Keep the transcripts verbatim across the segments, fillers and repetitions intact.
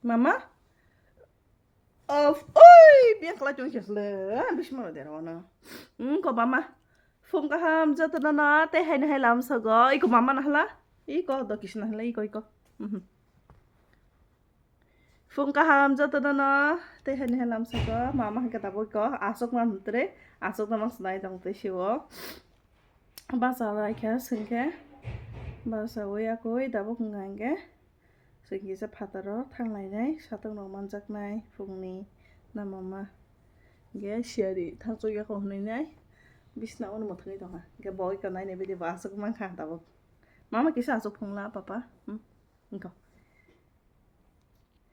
Mama? Of, oi, biang kalai tong chesle. Bisma dera wana. Hmm, ko mama. Phung kaham joto no no, te hai no hai lam sogo. Iko mama na hala. Iko do kisna hala, iko, iko. Mhm. Phung kaham joto no no, te hai no hai lam sogo. Mama hingke tabuk iko. Asok man tre. Asok no mang sinai tong te siwo. Basa lai khe singkhe. Basa oi akoi tabuk hingka hingke. Chwng kisa phataro thanglainai, satok rok manjaknai phungni na mama. Hingke siyari thangchukya kho hwnwi nai, bisna ono mwthangwi tongkha. Hingke bo oi kha nainai baidi bo aswk mankha tabuk. Mama kisa aswk phungla papa. Hmm. Hingko.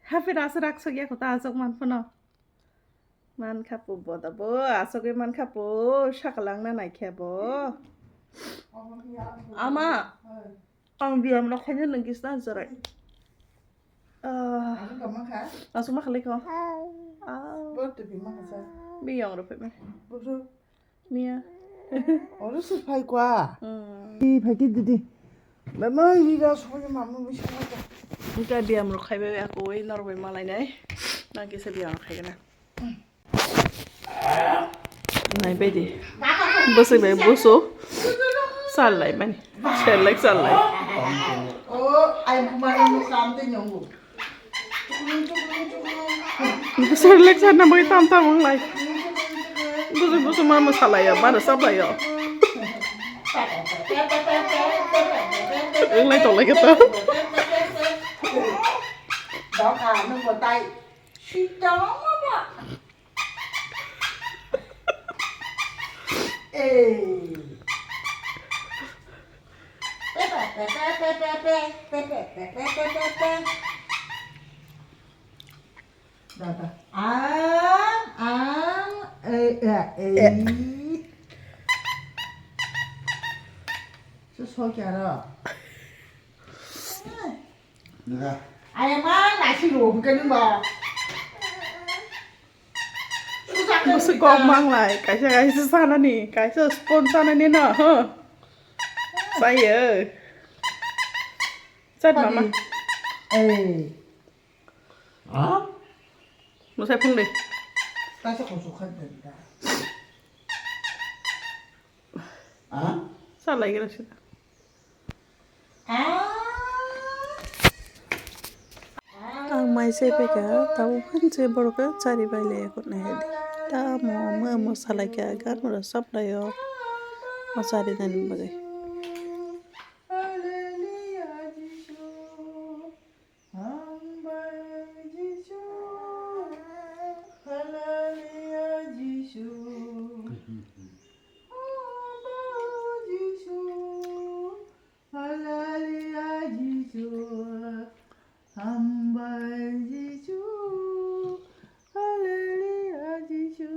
Haphir aswk rak sokya kho ta aswk man phano. Man kha po bo da bo, aswkwi man kha po, saklang na nai khe bo. Ama, ang biyam rok khaina nang kisna jorai. Ah, aswk ma khalai kho. Ah, biyong rok phai ma. Miya. Oro se phai kwa. Hmm. Di phai ki didi. Mama ri da so ma ma mi sa. Hingke biyam rok khaibai aku oi norok bai malainai. Nang kisa biyam rok khaigana. Nai baidi. Bwswk bai bwswk. Sallai mani. Selek sallai. Oh, ai mama no kam te nyongo. Selek sana bai tam tam wng lai. Busu busu ma mwsa lai ya, ma rwchap lai ya. Wng lai tong lai khe to. Dok ha, nung bo tai. Sitong ma ba. Eh. Dada. Ang, ang, eh, eh, eh. Su so kya ra? Ayang mang nasi ro, bukan ba. Bwswk kok manglai, kaisa kaisa sanani, kaisa spoon sanani no, huh? Sayo. Chat mama. Eh. Musai phung de. Kaisa kosok khan da. Salai gira sida. Ang mai se peka, tabo phan se borok chari bai le yakut nai hadi. Tamo mo mo salai kha, gan mura sap lai o. Mo chari nani bagwi. Hambai Jisu, hallelujah Jisu, hambai Jisu, hallelujah Jisu, hambai Jisu, hallelujah Jisu.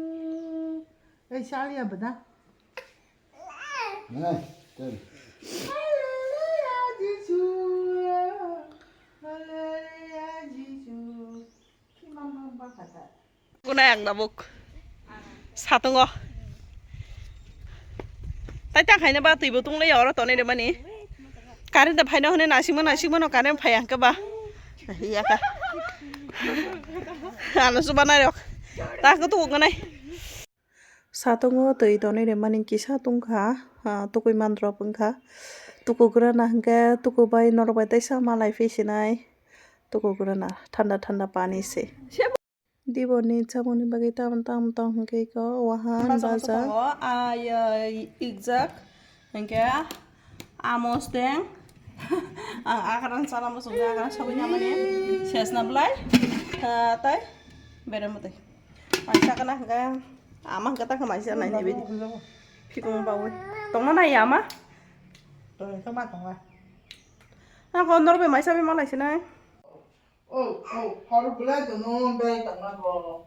Eh, salia beda. Hallelujah Jisu, hallelujah Jisu. Gunai ang tabuk. Satungo. Tai tang khaina ba twibo tunglai oro tonwi rwmani. Current da phaina hwnwi naisingma naisingma no current phai ang khe ba. Iya ka. Ano subanai rok. Ta ko tu gunai. Satungo twi tonwi rwmani kisa tungkha, ah, tukui mandrop wngkha. Tukugrana hwnkhe tukubai norok bai teisa malai phi sinai. Tukugrana thanda thanda pani se. Diboni chamungni bagwi tamo tamo tong hwnkhe eko wahan baja. Tongo, ah, ya, ikjak. Hingke amo steng. Ang akaran sana mo sungja akaran sabui namani. Sesna belai. Ah, tai. Bere mutai. Maisa kana hingke ama hingke ta khe maisa nai nai bidi. Phikung bawi. Tongma nai ama? Tong khe ma tongla. Ang kondor be maisa be malai sinai. Oh, oh, hor belai dono bai tongma bo.